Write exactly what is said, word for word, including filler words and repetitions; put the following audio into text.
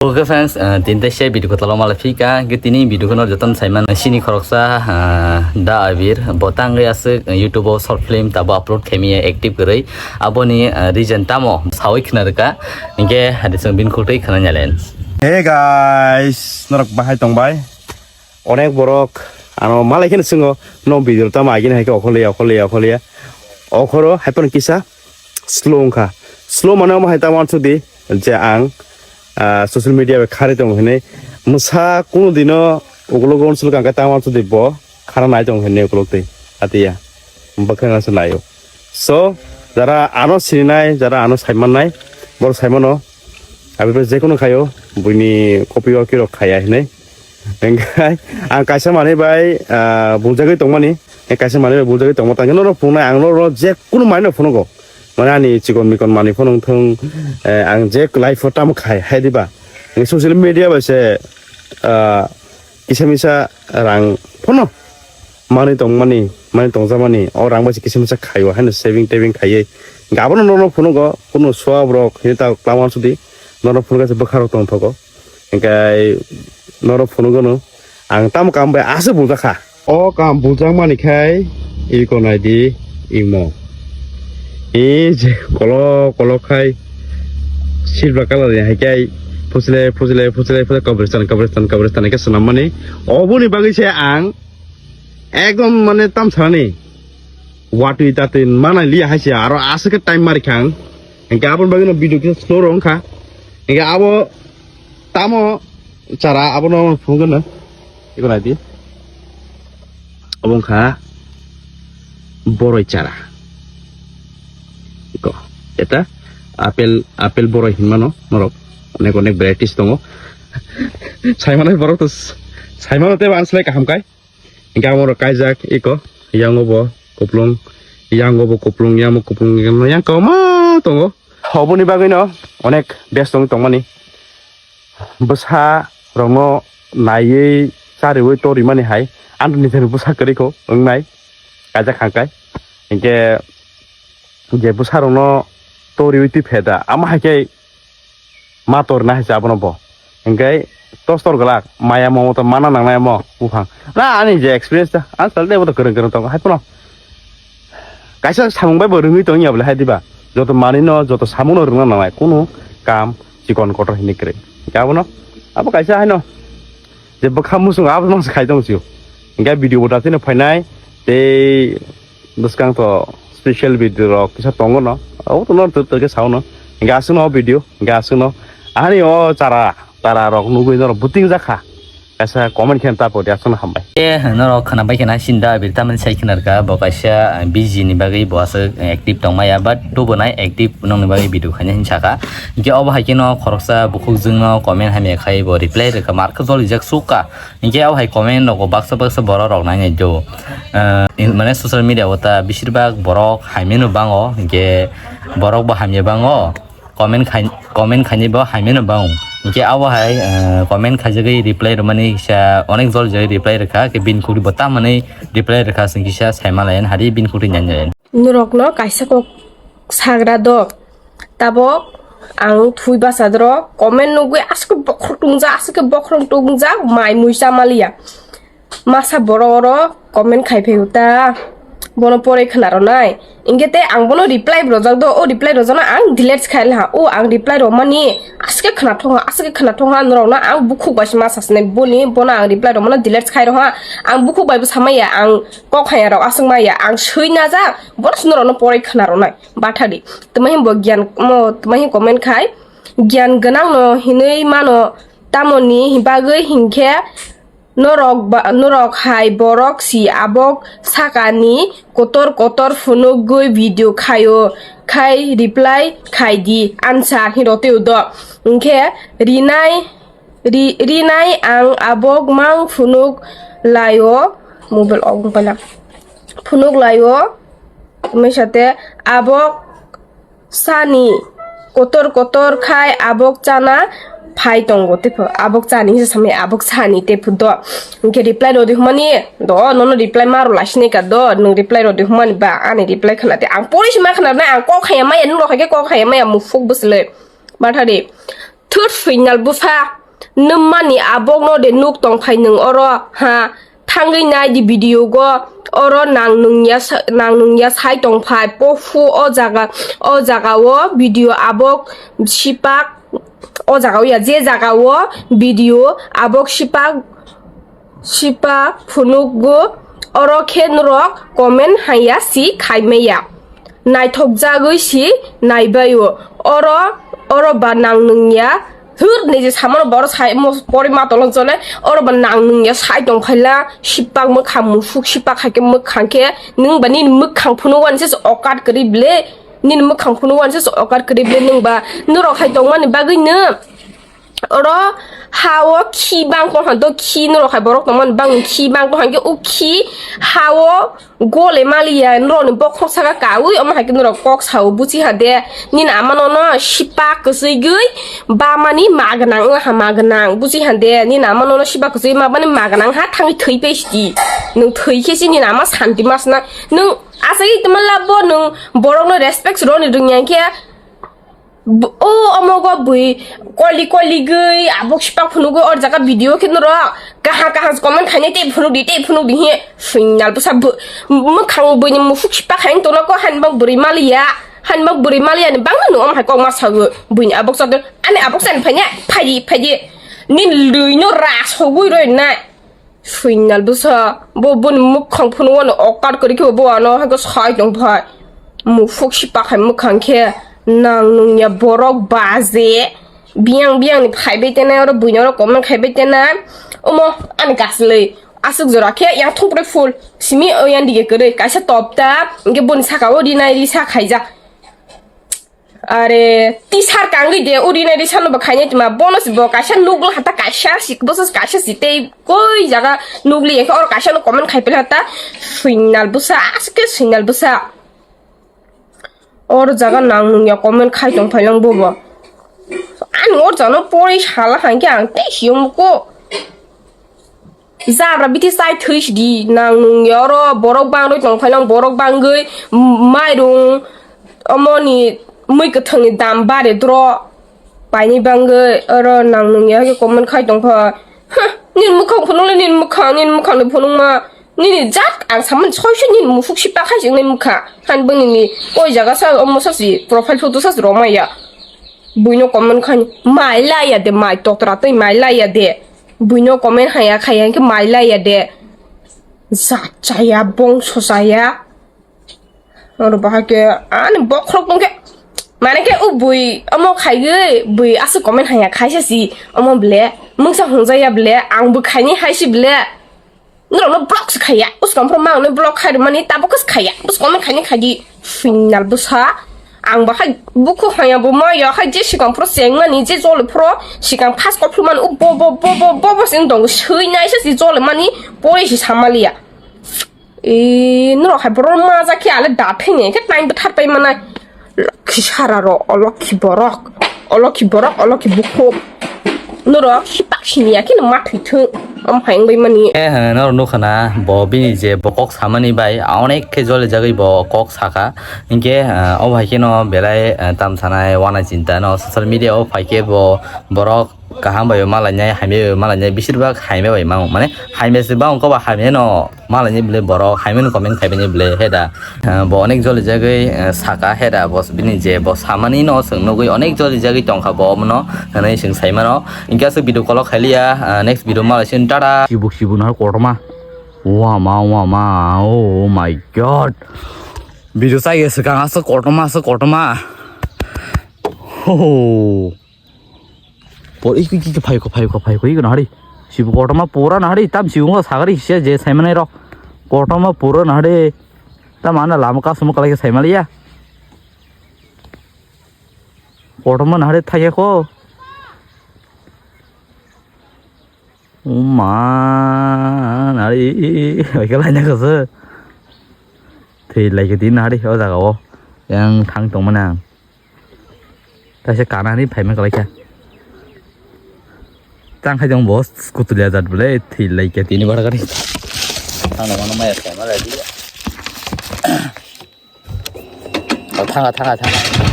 Okay friends, uh, tini teisa video kwtal o malai phika, hwnkhe tini video no jotono saiman sini khoroksa, uh, Da Abir, bo tangwi aswk YouTube o short film tabo upload khaimaya active kwrwi, aboni, uh, reason tamo sawi khna rwkha, hwnkhe hadi chwng bini khultwi khna nyalen. Hey guys, norok bahai tongbai? Onek borok ano malai kheno swngo, no video tamo agini hai khe okhorliya, okhorliya, okhorliya. Okhoro hai phano kisa slow wngkha. Slow mane omo hai ta uansuk di je ang, ah, social media bai kharwi tongo hinwi. Mwsa kunu dino ukulok uansuk ang khe ta uansuk di bo khara nai tongo hinwi ukulok twi. Atiya. Bwkhak nang se naio. So, jara ano sininai, jara ano saimannai, borok saimano. Abi bai jekunu khaio, buini copy o kirok khaya hinwi. Hingkhe ang kaisa manwi bai, ah, buljagwi tongmani, eh, kaisa manwi bai buljagwi tongma tangkhe norok phunuknai, ang norok jekunu manwino phunugo. Mane ani chikon mikon manwi phunuk thung, eh, ang je life o tamo khai, hai diba? Social media bai se, ah, kisa misa rang phano manwi tongmani, manwi tongjakmani, o rang bai se kisa misa khaio, haino saving taving khaiwi. Hingkhe abono norok phunugo, kunu suaborok hinwi ta kwlangma sudi, norok phunukha se bwkharok tongthogo. Hingkhe norok phunugo no, ang tamo kam bai aswk buljakha. O kam buljakmani khai iko naidi imo. E je kolok kolok khai silver colour ni hai khe phusle phusle phusle phusle kabristan kabristan kabristan khe swnammani. Oboni bagwi se ang ekdom mane tamsani watwi tatwi manai liya hai se aro aswk khe time mari kha ang. Hingkhe aboni bagwino video kisa slow rw wngkha. Hingkhe abo tamo chara abono phunukgwno. Iko naidi. Obo wngkha boroi chara. Iko. Eta apple, apple boroi hinmano norok. Onek onek varieties tongo. Saimanai borok to s-, saimano tei bo ang slai kaham kai. Hingke amo rok kaijak iko, yang o bo kuplung, yang o bo kuplung, yang o kuplung, yang, yang kwbangma tongo. Oboni bagwino onek best wngwi tongmani. Bwsa rokno naiwi, chariwi, torimani hai, ani nithani bwsa kwrwi kho wngnai, kaijak kha kai. Hingke je bwsa rokno toriwi twi pheda, amo hai khe ma torna hai se abono bo. Hingke tostor glak maya momo to mana nangnai mo buphang. Na ani je experience ta, ang sal de bo to kwrwng kwrwng tongo hai phano. Kaisa samung bai bo rwngwi tong ya bole hai diba. Joto manwi no, joto samung no rwngna nangnai, kunu kam chikon kotor hinwi kwrwi. Hingke abono, abo kaisa haino je bwkha musung abo mangsa khai tong sio. Hingke video bo datino phainai tei bwskang to special video rok kisa tongo no, abo to no twk twk khe sao no. Hingke aswk no video, hingke aswk no ani o chara, chara rok nugwi norok buting jakha. Kaisa comment khe ta pori aswk no hambai. E norok khwnabai khena sinda abir tamani sai khwna rwkha, bo kaisa busy ni bagwi bo aswk active tong maya, but tubo nai active nongni bagwi video khaina hin saka. Hingke obo hai kheno khoroksa bukhuk jwngno comment hamya khai bo reply rwkha, mar khe jolijak sukha. Hingke abo hai comment rogo baksa baksa borok rok nai nai do. Ah, in-, mane social media o ta beshirbak borok hamya no bango, hingke borok bo hamya bango, comment khai, comment khainai bo hamya no bango. Hingke abo hai, ah, comment khaijagwi reply rwmani kisa onek jol jagwi reply rwkha, ke bini khukri bo tamani reply rwkha, chwng kisa saima layan hari bini khukri nyan nyan. Norokno kaisa kok sagra do. Tabok ang thui bachadoro comment nugwi aswk bokhorok tungjak, aswk bokhorok tungjak, mai mui chamaliya. Masa borok oro comment khai phai ta, bono pore khna rwnai. Hingke te ang bono reply rojak do, o reply rojak no ang delete khai laha. O ang reply romani aswk khna thong ha, aswk khna thong ha, norok no ang bukhuk bai se ma sasnai boni, bono ang reply romano delete khai roha. Ang bukhuk bai bo samaya, ang kok haya rok aswk maya, ang swi najak, bono se norok no pore khna rwnai. Bathari. Tuma himbo giyan mo, tuma him comment khai. Giyan gwnang no hinui mano tamoni bagwi hinkhe norok ba, norok hai borok si abok sakani kotor kotor phunugwi video khaio khai reply khai di answer hinro teo do. Hinkhe rinai, ri-, rinai ang abok mang phunuk laio mobile ok paila phunuk laio. Tumi sate abok sani kotor kotor khai abok chana phai tongo tepho abok chani hinsa samai abok sani tepho do. Hinkhe reply rodi humani do, nono reply maro lasini ka do, nwng reply rodi humani ba ani reply khna te ang pori sima khna nai ang kok khaya maya nwng rok hai khe kok khaya maya mufuk bwsle bathari. Thut swinal bwsa, nwmmani abokno de nuk tongphai nwng oro, ha? Thangwi nai di video go, oro nang nungya sa-, nang nungya sai tongphai, pofu o jaga, o jaga o video abok sipak, o jaga o ya, je jaga o video abok sipak, sipak phunugo, oro khe norok comment haiya si khaimaya. Naithokjagwi si naibaio. Oro, oro ba nang nungya. Hur ni je samano boro sai mo pori ma tolong jole. Oro ba nang nungya sai tong phaila. Sipak mwkhang musuk sipak hai khe mwkhang khe. Nwng ba nini mwkhang phunu wani se okat kwrwi ble. Nini mwkhang phunu wani se okat kwrwi ble nwng ba. Norok hai tongmani bagwi nw. Oro ha o khi bang tong kha, do khi norok hai borok tongmani bang khi bang tong kha, o khi ha o gole maliya, norok ni bokhok saka kaui, omo hai khe norok kok sao, buchi ha de, nini ama nono sipak kwsui gwi, ba mani ma gwnang, wng ha ma gwnang, buchi ha de, nini ama nono sipak kwsui ma bani ma gwnang ha, thangwi thwi pe sidi, nwng thwi khe si nini ama santi mas na, nwng asai tongma labo, nwng borok no respect rw ni rwngya khe, Bo-, o omo go bui koli koli gwi abok sipak phunugwi or jaga video khe norok kaha kaha comment khainai tei phunuk di tei phunuk di he swinal bwsa bo-, mwkhang buini musuk sipak hai tongna ko han bak bwrwi maliya han bak bwrwi maliya ni bangma nung om hai kok ma sago buini abok sa ani abok sa ni phaini phaidi phaidi ni lwi no ra sogwi roi nai. Swinal bwsa, bo boni mwkhang phunukgo no okar kwrwi khe bo ano hai khe sai tong phai. Muphuk si pakhai mwkhang khe nang nungya borok baje. Biyang biyang ni phaibai tenai oro buino oro comment khaibai tenai. Omo ani gaslwi aswk jora khe yang thungproi phul. Simi o yang dige kwrwi kaisa top ta hwnkhe boni saka o rinai risa khaijak. Are, tisar kangwi de, uri nai risa no bo khainai tma, bono si bo kaisa nugul hata kaisa si, bosa kaisa si tei koi jaga nugli ya khe oro kaisa no comment khai pela ta, swinal bwsa, aske swinal bwsa. Oro jaga nang nung ya comment khai tong phailang bo bo. Ani oro jano pori sala hangke ang tei siyong ko. Jabra bithi chai thwi sidi nang nung ya oro borok bang rwi tong phai nang borok bangwi mairung omoni mui kwthwng ni dam bare dro paini bangwi oro nang nung ya comment khai tong pha. Huh, nini mwkhang phunuk le nini mwkhang nini mwkhang ni phunuk ma nini jat ang samani soi soi nini muphuk si pakhai si nini mwkha han bwni ni koi jaga sa omo sa si profile photo sa si roma ya. Buino comment khai mai la ya de mai totra tei mai la ya de. Buino comment haya khaya hwnkhe mai laiya de. Jat chaya, bongso chaya. Oro bahai khe ani bokhorok tongkhe. Mane khe o bui omo khaiwi bui aswk comment haya khaisa si omo ble. Mungsa hwnjaya ble, ang bui khaini haisi ble. Norokno block se khaiya. Uskang phro mangno block khai rwmani tabuk se khaiya. Bus comment khaini khaidi. Final bwsa. Ang bahai bukhu haya bo ma ya hai je sikang phro chengmani je jole phro sikang phas kok phumani u bo bo bo bo bo bo sin dong sui nai se si jole mani pore si samaliya. E norok hai borok ma ja khe ale da thai ne khe nai bwthar pai manai. Lokhi sara ro olokhi borok olokhi borok olokhi bukhu. Norok hipak siniya khe no ma thwi thung. Om hai wngwi mani. Eh, norok nukha na, bo bini je bo kok samani bai, onek khe jole jagwi bo kok saka. Hinkhe, eh, obo hai kheno belai, eh, tam sanai, wana chinta no social media o phai khe bo borok kaham bai malainai, hamya bai malainai, bisir bak hamya bai mang, mane hamya se bang ko ba hamya no malainai bole borok hamya no comment khai bini bole heda. Ah, bo onek joli jagwi, ah, saka heda bo bini je bo samani no chwng nugwi onek joli jagwi tongkha bo omono hwnwi chwng sai mano. Hinkhe aswk video kolok khailiya, ah, next video malaisin, tata. Sibuk sibuk nahar kotorma. Wama, wama, oh my God. Video chaya swkang aswk kotorma, aswk kotorma. Ho, ho. Por iki iki phai ko, phai ko, phai ko, iki nahari. Sibuk kotorma pura nahari, tam sibuk sagari se je saimanai rok. Kotorma pura nahari. Tam ana lama kasuma kalai ke saimaliya. Kotorma nahari thaya ko. Uma nahari, oi kalai na kasa. Thwi lai ke tin nahari o jaga o. Yang thang tong mana. Kaisa kana ni phaima kalaikha. Tang khai jong bo scooty le jat bole thwi lai khe tini bara gari. Thang na mano maya phaima lai di. Thanga thanga thanga.